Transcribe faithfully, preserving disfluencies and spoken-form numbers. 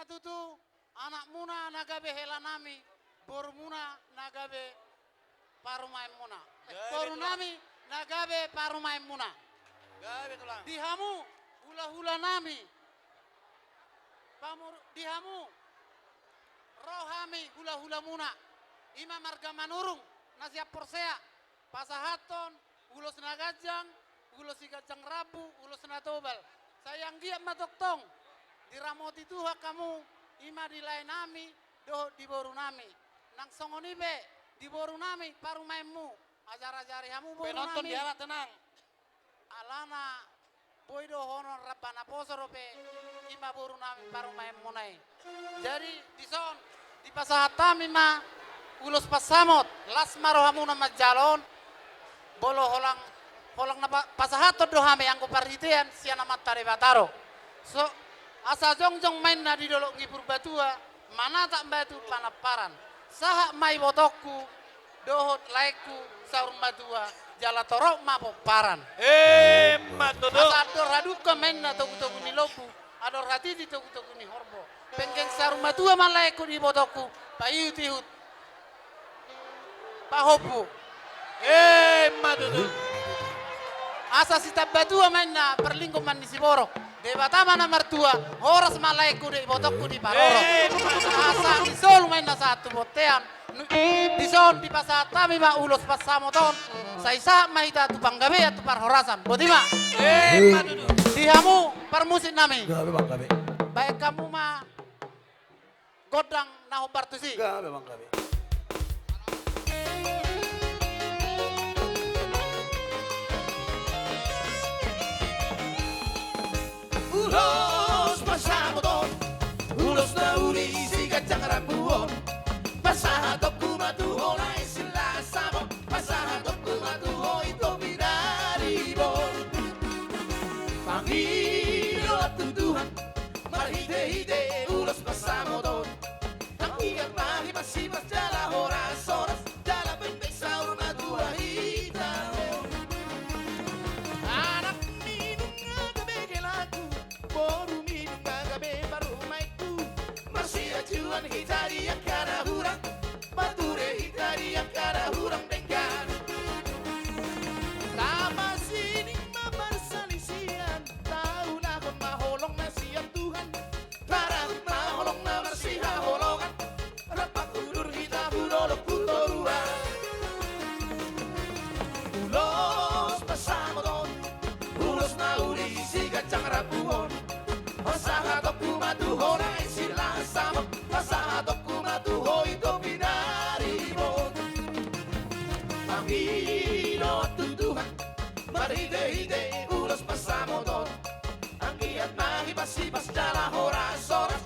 Tutu, anakmuna na gabe helanami, borumuna na gabe parumaenmuna. Eh, gabe, borunami na gabe parumaenmuna. Gabe, Tulang. Di hamu, hulahulanami. Pamur-, di hamu, ro hami hulahulamuna. I ma marga Manurung, na sian Porsea. Pasahathon ulos na ganjang, ulos siganjang rambu, ulos na tobal. Sai anggiat ma tongtong diramoti Tuhan hamu, i ma di laenami dohot di borunami. Nang songon i pe di borunami parumaenmu, ajar-ajari hamu borunami. Penonton di ala tenang. Alana boi do hono ramba naposo dope, i ma borunami parumaenmuna i. Jadi dison dipasahat hami ma ulos pansamot, las ma rohamuna manjalo on. Molo holang, holang na pa-, pasahathon do hami anggo parhitean sian Amanta Debata do. So, asa jongjong ma inna di Dolok ni Purbatua, manatap batu panamparan. Sahat ma ibotongku dohot laengku saur matua, jala torop ma pomparan. Emma tutu. Asa andor hadungka ma inna togutogu ni lombu, andor hatiti togutogu ni horbo. Penggeng saur matua ma laengku dohot ibotongku, paihutihut pahompu. Emma tutu. Asa sitambatua ma inna parlinggoman ni siborok. Debata ma na martua, horas ma laengku dohot ibotongku diparorot. Emma tutu. Asa di solu ma inna sahat tu bontean. Nu-, dison dipasahat hami ma ulos pansamot on, sai sahat ma hita tu panggabean tu parhorasan. Boti ma. Emma tutu. Di hamu parmusiknami. Gabe, Bang, gabe. Baen hamu ma gondang na hombar tusi. Gabe, Bang, gabe. Ulos pansamot on, ulos na uli siganjang rambu on. Pasahatonku ma tu ho lae Silasamon, pasahatonku ma tu ho Ito Pinaribot. Pangidoan tu Tuhan marhitehite ulos pansamot on. Anggiat ma hipasipas jala horashoras, jala pengpeng saur matua hita. Anakmi nunga gabe helaku, borumi nunga gabe parumaenku. Marsiajuan hita di angka na hurang, marture hita di angka na hurang denggan. Tamasining ma parsalisian, taulahon ma holong na sian Tuhan. Tarahut ma holong na marsihaholongan, rap pangudur hita tu Dolok Hutoruan. Ulos pansamot on, ulos na uli siganjang rambu on. Pasahatonku ma tu ho lae Silasamon, pasahatonku ma tu ho Ito Pinaribot. Pangidoan tu Tuhan marhitehite ulos pansamot on. Anggiat ma hipasipas jala horashoras,